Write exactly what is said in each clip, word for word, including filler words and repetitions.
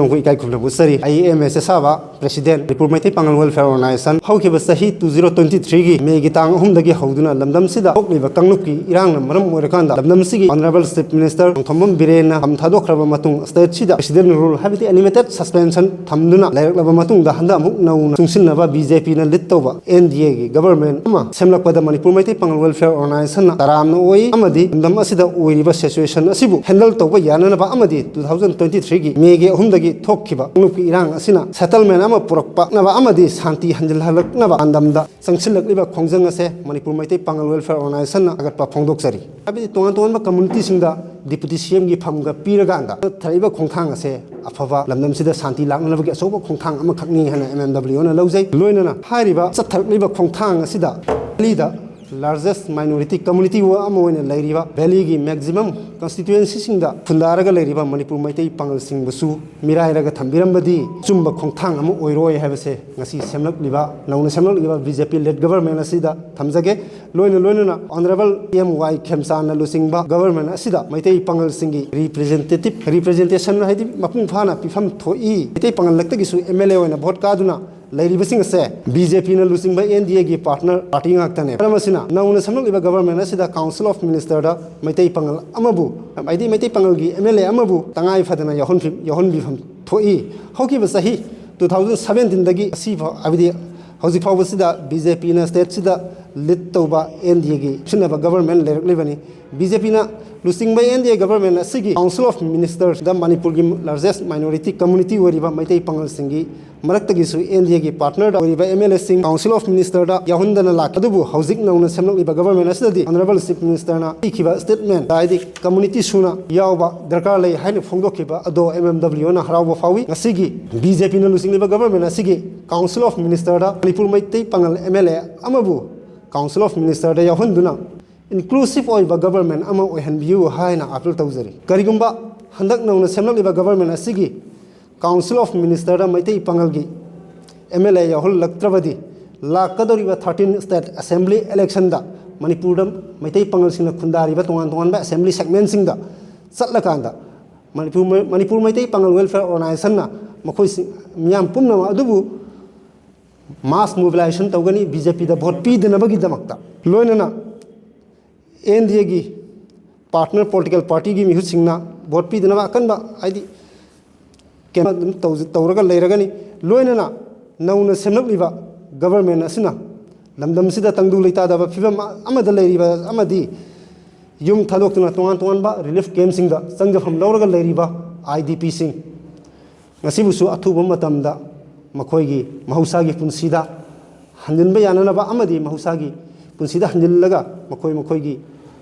ꯃꯈꯣꯏ ꯏꯀꯥꯏ ꯈꯨꯝꯅꯕ ꯎꯠꯆꯔꯤ꯫ ꯑꯩ ꯑꯦꯝ ꯑꯦꯁ ꯑꯦꯁꯥꯕ, ꯄ꯭ꯔꯦꯁꯤꯗꯦꯟ, ꯃꯅꯤꯄꯨꯔ ꯃꯩꯇꯩ ꯄꯥꯉꯜ ꯋꯦꯜꯐꯤꯌꯔ ꯑꯣꯔꯒꯅꯥꯏꯖꯦꯁꯟ꯫ ꯍꯧꯈꯤꯕ ꯆꯍꯤ two zero twenty three ꯒꯤ ꯃꯦꯒꯤ ꯇꯥꯡ ꯑꯍꯨꯝꯗꯒꯤ ꯍꯧꯗꯨꯅ ꯂꯝꯗꯝꯁꯤꯗ ꯊꯣꯛꯂꯤꯕ ꯀꯥꯡꯂꯨꯞꯀꯤ ꯏꯔꯥꯡꯅ ꯃꯔꯝ ꯑꯣꯏꯔꯀꯥꯟꯗ ꯂꯝꯗꯝꯁꯤꯒꯤ ꯑꯣꯅꯔꯦꯕꯜ ꯆꯤꯐ ꯃꯤꯅꯤꯁꯇꯔ ꯅꯣꯡꯊꯣꯝꯕꯝ ꯕꯤꯔꯦꯟꯅ ꯈꯝ ꯊꯥꯗꯣꯛꯈ꯭ꯔꯕ ꯃꯇꯨꯡ, ꯁ꯭ꯇꯦꯠꯁꯤꯗ ꯄ꯭ꯔꯦꯁꯤꯗꯦꯟ ꯔꯨꯜ ꯍꯥꯏꯕꯗꯤ ꯑꯟꯂꯤꯃꯤꯇꯦꯠ ꯁꯁꯄꯦꯟꯁꯟ ꯊꯝꯗꯨꯅ ꯂꯩꯔꯛꯂꯕ ꯃꯇꯨꯡꯗ, ꯍꯟꯗꯛ ꯑꯃꯨꯛ ꯅꯧꯅ ꯆꯨꯡꯁꯤꯟꯅꯕ ꯕꯤ ꯖꯦ ꯄꯤꯅ ꯂꯤꯗ ꯇꯧꯕ ꯑꯦꯟ ꯗꯤ ꯑꯦꯒꯤ ꯒꯕꯔꯃꯦꯟ ꯑꯃ ꯁꯦꯝꯂꯛꯄꯗ ꯃꯅꯤꯄꯨꯔ ꯃꯩꯇꯩ ꯄꯥꯉꯜ ꯋꯦꯜꯐꯤꯌꯔ ꯑꯣꯔꯒꯅꯥꯏꯖꯦꯁꯟꯅ ꯇꯔꯥꯝꯅ ꯑꯣꯏ ꯑꯃꯗꯤ ꯂꯝꯗꯝ ꯑꯁꯤꯗ ꯑꯣꯏꯔꯤꯕ ꯁꯤꯆꯨꯋꯦꯁꯟ ꯑꯁꯤꯕꯨ ꯍꯦꯟꯗꯜ ꯇꯧꯕ ꯌꯥꯅꯅꯕ ꯑꯃꯗꯤ two thousand twenty three ꯒꯤ ꯃꯦꯒꯤ ꯑꯍꯨꯝꯗꯒꯤ ꯊꯣꯛꯈꯤꯕ ꯀꯥꯡꯂꯨꯞꯀꯤ ꯏꯔꯥꯡ ꯑꯁꯤꯅ ꯁꯦꯇꯜꯃꯦꯟ ꯑꯃ ꯄꯨꯔꯛꯄꯅꯕ ꯑꯃꯗꯤ ꯁꯥꯟꯇꯤ ꯍꯟꯖꯤꯜꯍꯜꯂꯛꯅꯕ ꯄꯥꯟꯗꯝꯗ ꯆꯪꯁꯤꯜꯂꯛꯂꯤꯕ ꯈꯣꯡꯖꯪ ꯑꯁꯦ ꯃꯅꯤꯄꯨꯔ ꯃꯩꯇꯩ ꯄꯥꯉꯜ ꯋꯦꯜꯐꯤꯌꯔ ꯑꯣꯔꯒꯅꯥꯏꯖꯦꯁꯟꯅ ꯊꯥꯒꯠꯄ ꯐꯣꯡꯗꯣꯛꯆꯔꯤ꯫ ꯍꯥꯏꯕꯗꯤ ꯇꯣꯉꯥꯟ ꯇꯣꯉꯥꯟꯕ ꯀꯝꯃꯨꯅꯤꯇꯤꯁꯤꯡꯗ ꯗꯤꯄꯨꯇꯤ ꯁꯤ ꯑꯦꯝꯒꯤ ꯐꯝꯒ ꯄꯤꯔꯀꯥꯟꯗ ꯆꯠꯊꯔꯛꯏꯕ ꯈꯣꯡꯊꯥꯡ ꯑꯁꯦ ꯑꯐꯕ, ꯂꯝꯗꯝꯁꯤꯗ ꯁꯥꯟꯇꯤ ꯂꯥꯛꯅꯅꯕꯒꯤ ꯑꯆꯧꯕ ꯈꯣꯡꯊꯥꯡ ꯑꯃꯈꯛꯅꯤ ꯍꯥꯏꯅ ꯑꯦꯝ ꯑꯦꯝ ꯗꯕ꯭ꯂꯤꯎ ꯑꯦꯅ ꯂꯧꯖꯩ꯫ ꯂꯣꯏꯅꯅ ꯍꯥꯏꯔꯤꯕ ꯆꯠꯊꯔꯛꯂꯤꯕ ꯈꯣꯡꯊꯥꯡ ꯑꯁꯤꯗ ꯚꯦꯂꯤꯗ ꯂꯥꯔꯖꯦꯁ ꯃꯥꯏꯅꯣꯔꯤꯇꯤ ꯀꯝꯃꯨꯅꯤꯇꯤ ꯑꯃ ꯑꯣꯏꯅ ꯂꯩꯔꯤꯕ ꯚꯦꯂꯤꯒꯤ ꯃꯦꯛꯁꯤꯃꯝ ꯀꯟꯁꯇꯤꯇ꯭ꯋꯦꯟꯁꯤꯁꯤꯡꯗ ꯈꯨꯟꯗꯥꯔꯒ ꯂꯩꯔꯤꯕ ꯃꯅꯤꯄꯨꯔ ꯃꯩꯇꯩ ꯄꯥꯉꯜꯁꯤꯡꯕꯨꯁꯨ ꯃꯤꯔꯥꯏꯔꯒ ꯊꯝꯕꯤꯔꯝꯕꯗꯤ ꯑꯆꯨꯝꯕ ꯈꯣꯡꯊꯥꯡ ꯑꯃ ꯑꯣꯏꯔꯣꯏ ꯍꯥꯏꯕꯁꯦ ꯉꯁꯤ ꯁꯦꯝꯂꯛꯂꯤꯕ, ꯅꯧꯅ ꯁꯦꯝꯂꯛꯂꯤꯕ ꯕꯤ ꯖꯦ ꯄꯤ ꯂꯦꯗ ꯒꯕꯔꯃꯦꯟ ꯑꯁꯤꯗ ꯊꯝꯖꯒꯦ꯫ ꯂꯣꯏꯅ ꯂꯣꯏꯅꯅ ꯑꯣꯅꯔꯦꯕꯜ ꯄꯤ ꯑꯦꯝ ꯋꯥꯏ ꯈꯦꯝꯆꯥꯟꯅ ꯂꯨꯆꯤꯡꯕ ꯒꯕꯔꯃꯦꯟ ꯑꯁꯤꯗ ꯃꯩꯇꯩ ꯄꯥꯉꯜꯁꯤꯡꯒꯤ ꯔꯤꯄ꯭ꯔꯦꯖꯦꯟꯇꯦꯇꯤꯞ, ꯔꯤꯄ꯭ꯔꯦꯖꯦꯟꯇꯦꯁꯟ ꯍꯥꯏꯗꯤ ꯃꯄꯨꯡ ꯐꯥꯅ ꯄꯤꯐꯝ ꯊꯣꯛꯏ꯫ ꯃꯩꯇꯩ ꯄꯥꯉꯜ ꯂꯛꯇꯒꯤꯁꯨ ꯑꯦꯝ ꯑꯦꯜ ꯑꯦ ꯑꯣꯏꯅ ꯚꯣꯠ ꯀꯥꯗꯨꯅ ꯂꯩꯔꯤꯕꯁꯤꯡ ꯑꯁꯦ ꯕꯤ ꯖꯦ ꯄꯤꯅ ꯂꯨꯆꯤꯡꯕ ꯑꯦꯟ ꯗꯤ ꯑꯦꯒꯤ ꯄꯥꯔꯠꯅꯔ ꯄꯥꯔꯇꯤ ꯉꯥꯛꯇꯅꯦ꯫ ꯃꯔꯝ ꯑꯁꯤꯅ ꯅꯧꯅ ꯁꯦꯝꯂꯛꯂꯤꯕ ꯒꯕꯔꯃꯦꯟ ꯑꯁꯤꯗ ꯀꯥꯎꯟꯁꯤꯜ ꯑꯣꯐ ꯃꯤꯅꯤꯁꯇꯔꯗ ꯃꯩꯇꯩ ꯄꯥꯉꯜ ꯑꯃꯕꯨ, ꯍꯥꯏꯗꯤ ꯃꯩꯇꯩ ꯄꯥꯉꯜꯒꯤ ꯑꯦꯝ ꯑꯦꯜ ꯑꯦ ꯑꯃꯕꯨ ꯇꯉꯥꯏ ꯐꯗꯅ ꯌꯥꯎꯍꯟꯐꯤ-, ꯌꯥꯎꯍꯟꯕꯤꯐꯝ ꯊꯣꯛꯏ꯫ ꯍꯧꯈꯤꯕ ꯆꯍꯤ two thousand seventeen ꯗꯒꯤ ꯑꯁꯤ ꯐꯥꯎ, ꯍꯥꯏꯕꯗꯤ ꯍꯧꯖꯤꯛ ꯐꯥꯎꯕꯁꯤꯗ ꯕꯤ ꯖꯦ ꯄꯤꯅ ꯁ꯭ꯇꯦꯠꯁꯤꯗ ꯂꯤꯗ ꯇꯧꯕ ꯑꯦꯟ ꯗꯤ ꯑꯦꯒꯤ ꯁꯤꯟꯅꯕ ꯒꯕꯔꯃꯦꯟ ꯂꯩꯔꯛꯂꯤꯕꯅꯤ꯫ ꯕꯤ ꯖꯦ ꯄꯤꯅ ꯂꯨꯆꯤꯡꯕ ꯑꯦꯟ ꯗꯤ ꯑꯦ ꯒꯕꯔꯃꯦꯟ ꯑꯁꯤꯒꯤ ꯀꯥꯎꯟꯁꯤꯜ ꯑꯣꯐ ꯃꯤꯅꯤꯁꯇꯔꯁꯗ ꯃꯅꯤꯄꯨꯔꯒꯤ ꯂꯥꯔꯖꯦꯁ ꯃꯥꯏꯅꯣꯔꯤꯇꯤ ꯀꯝꯃꯨꯅꯤꯇꯤ ꯑꯣꯏꯔꯤꯕ ꯃꯩꯇꯩ ꯄꯥꯉꯜꯁꯤꯡꯒꯤ ꯃꯔꯛꯇꯒꯤꯁꯨ ꯑꯦꯟ ꯗꯤ ꯑꯦꯒꯤ ꯄꯥꯔꯠꯅꯔꯗ ꯑꯣꯏꯔꯤꯕ ꯑꯦꯝ ꯑꯦꯜ ꯑꯦꯁꯤꯡ ꯀꯥꯎꯟꯁꯤꯜ ꯑꯣꯐ ꯃꯤꯅꯤꯁꯇꯔꯗ ꯌꯥꯎꯍꯟꯗꯅ ꯂꯥꯛꯈꯤ꯫ ꯑꯗꯨꯕꯨ ꯍꯧꯖꯤꯛ ꯅꯧꯅ ꯁꯦꯝꯂꯛꯂꯤꯕ ꯒꯕꯔꯃꯦꯟ ꯑꯁꯤꯗꯗꯤ ꯑꯣꯅꯔꯦꯕꯜ ꯆꯤꯐ ꯃꯤꯅꯤꯁꯇꯔꯅ ꯄꯤꯈꯤꯕ ꯁ꯭ꯇꯦꯠꯃꯦꯟ, ꯍꯥꯏꯗꯤ ꯀꯝꯃꯨꯅꯤꯇꯤ ꯁꯨꯅ ꯌꯥꯎꯕ ꯗꯔꯀꯥꯔ ꯂꯩ ꯍꯥꯏꯅ ꯐꯣꯡꯗꯣꯛꯈꯤꯕ ꯑꯗꯣ ꯑꯦꯝ ꯑꯦꯝ ꯗꯕ꯭ꯂꯤꯎ ꯑꯦꯅ ꯍꯔꯥꯎꯕ ꯐꯥꯎꯏ꯫ ꯉꯁꯤꯒꯤ ꯕꯤ ꯖꯦ ꯄꯤꯅ ꯂꯨꯆꯤꯡꯂꯤꯕ ꯒꯕꯔꯃꯦꯟ ꯑꯁꯤꯒꯤ ꯀꯥꯎꯟꯁꯤꯜ ꯑꯣꯐ ꯃꯤꯅꯤꯁꯇꯔꯗ Manipur Meitei Pangal M L A ꯑꯃꯕꯨ ꯀꯥꯎꯟꯁꯤꯜ ꯑꯣꯐ ꯃꯤꯅꯤꯁꯇꯔꯗ ꯌꯥꯎꯍꯟꯗꯨꯅ ꯏꯟꯀ꯭ꯂꯨꯁꯤꯚ ꯑꯣꯏꯕ ꯒꯕꯔꯃꯦꯟ ꯑꯃ ꯑꯣꯏꯍꯟꯕꯤꯌꯨ ꯍꯥꯏꯅ ꯑꯥꯄꯤꯜ ꯇꯧꯖꯔꯤ꯫ ꯀꯔꯤꯒꯨꯝꯕ ꯍꯟꯗꯛ ꯅꯧꯅ ꯁꯦꯝꯂꯛꯂꯤꯕ ꯒꯕꯔꯃꯦꯟ ꯑꯁꯤꯒꯤ ꯀꯥꯎꯟꯁꯤꯜ ꯑꯣꯐ ꯃꯤꯅꯤꯁꯇꯔꯗ ꯃꯩꯇꯩ ꯄꯥꯉꯜꯒꯤ ꯑꯦꯝ ꯑꯦꯜ ꯑꯦ ꯌꯥꯎꯍꯜꯂꯛꯇ꯭ꯔꯕꯗꯤ ꯂꯥꯛꯀꯗꯧꯔꯤꯕ thirteen state assembly election ꯗ ꯃꯅꯤꯄꯨꯔꯗ ꯃꯩꯇꯩ ꯄꯥꯉꯜꯁꯤꯡꯅ ꯈꯨꯟꯗꯥꯔꯤꯕ ꯇꯣꯉꯥꯟ ꯇꯣꯉꯥꯟꯕ ꯑꯦꯁꯦꯝꯕ꯭ꯂꯤ ꯁꯦꯒꯃꯦꯟꯁꯤꯡꯗ ꯆꯠꯂꯀꯥꯟꯗ ꯃꯅꯤꯄꯨꯔ ꯃꯅꯤꯄꯨꯔ ꯃꯩꯇꯩ ꯄꯥꯉꯜ ꯋꯦꯜꯐꯤꯌꯔ ꯑꯣꯔꯒꯅꯥꯏꯖꯦꯁꯟꯅ ꯃꯈꯣꯏꯁꯤꯡ ꯃꯤꯌꯥꯝ ꯄꯨꯝꯅꯃꯛ ꯑꯗꯨꯕꯨ ꯃꯥꯁ ꯃꯣꯕꯤꯂꯥꯏꯖꯦꯁꯟ ꯇꯧꯒꯅꯤ ꯕꯤ ꯖꯦ ꯄꯤꯗ ꯚꯣꯠ ꯄꯤꯗꯅꯕꯒꯤꯗꯃꯛꯇ꯫ ꯂꯣꯏꯅꯅ ꯑꯦꯟ ꯗꯤ ꯑꯦꯒꯤ ꯄꯥꯔꯠꯅꯔ ꯄꯣꯂꯤꯇꯤꯀꯦꯜ ꯄꯥꯔꯇꯤꯒꯤ ꯃꯤꯍꯨꯠꯁꯤꯡꯅ ꯚꯣꯠ ꯄꯤꯗꯅꯕ ꯑꯀꯟꯕ, ꯍꯥꯏꯗꯤ, ꯀꯩꯅꯣ ꯑꯗꯨꯝ ꯇꯧ- ꯇꯧꯔꯒ ꯂꯩꯔꯒꯅꯤ꯫ ꯂꯣꯏꯅꯅ ꯅꯧꯅ ꯁꯦꯝꯂꯛꯂꯤꯕ ꯒꯕꯔꯃꯦꯟ ꯑꯁꯤꯅ ꯂꯝꯗꯝꯁꯤꯗ ꯇꯪꯗꯨ ꯂꯩꯇꯥꯗꯕ ꯐꯤꯕꯝ ꯑꯃꯗ ꯂꯩꯔꯤꯕ ꯑꯃꯗꯤ ꯌꯨꯝ ꯊꯥꯗꯣꯛꯇꯨꯅ ꯇꯣꯉꯥꯟ ꯇꯣꯉꯥꯟꯕ ꯔꯤꯂꯤꯐ ꯀꯦꯝꯁꯤꯡꯗ ꯆꯪꯖꯐꯝ ꯂꯧꯔꯒ ꯂꯩꯔꯤꯕ ꯑꯥꯏ ꯗꯤ ꯄꯤꯁꯤꯡ ꯉꯁꯤꯕꯨꯁꯨ ꯑꯊꯨꯕ ꯃꯇꯝꯗ ꯃꯈꯣꯏꯒꯤ ꯃꯍꯧꯁꯥꯒꯤ ꯄꯨꯟꯁꯤꯗ ꯍꯟꯖꯤꯟꯕ ꯌꯥꯅꯅꯕ ꯑꯃꯗꯤ ꯃꯍꯧꯁꯥꯒꯤ ꯄꯨꯟꯁꯤꯗ ꯍꯟꯖꯤꯜꯂꯒ ꯃꯈꯣꯏ ꯃꯈꯣꯏꯒꯤ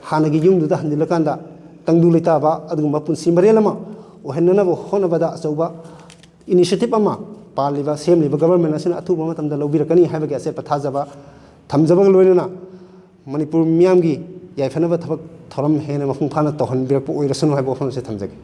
ꯍꯥꯟꯅꯒꯤ ꯌꯨꯝꯗꯨꯗ ꯍꯟꯖꯤꯜꯂꯀꯥꯟꯗ ꯇꯪꯗꯨ ꯂꯩꯇꯥꯕ ꯑꯗꯨꯒꯨꯝꯕ ꯄꯨꯟꯁꯤ ꯃꯔꯦꯜ ꯑꯃ ꯑꯣꯏꯍꯟꯅꯅꯕ ꯍꯣꯠꯅꯕꯗ ꯑꯆꯧꯕ ꯏꯅꯤꯁꯤꯌꯦꯇꯤꯚ ꯑꯃ ꯄꯥꯜꯂꯤꯕ, ꯁꯦꯝꯂꯤꯕ ꯒꯕꯔꯃꯦꯟ ꯑꯁꯤꯅ ꯑꯊꯨꯕ ꯃꯇꯝꯗ ꯂꯧꯕꯤꯔꯛꯀꯅꯤ ꯍꯥꯏꯕꯒꯤ ꯑꯆꯦꯠꯄ ꯊꯥꯖꯕ ꯊꯝꯖꯕꯒ ꯂꯣꯏꯅꯅ ꯃꯅꯤꯄꯨꯔ ꯃꯤꯌꯥꯝꯒꯤ ꯌꯥꯏꯐꯅꯕ ꯊꯕꯛ ꯊꯧꯔꯝ ꯍꯦꯟꯅ ꯃꯄꯨꯡ ꯐꯥꯅ ꯇꯧꯍꯟꯕꯤꯔꯛꯄ ꯑꯣꯏꯔꯁꯅꯨ ꯍꯥꯏꯕ ꯋꯥꯐꯝ ꯑꯁꯤ ꯊꯝꯖꯒꯦ꯫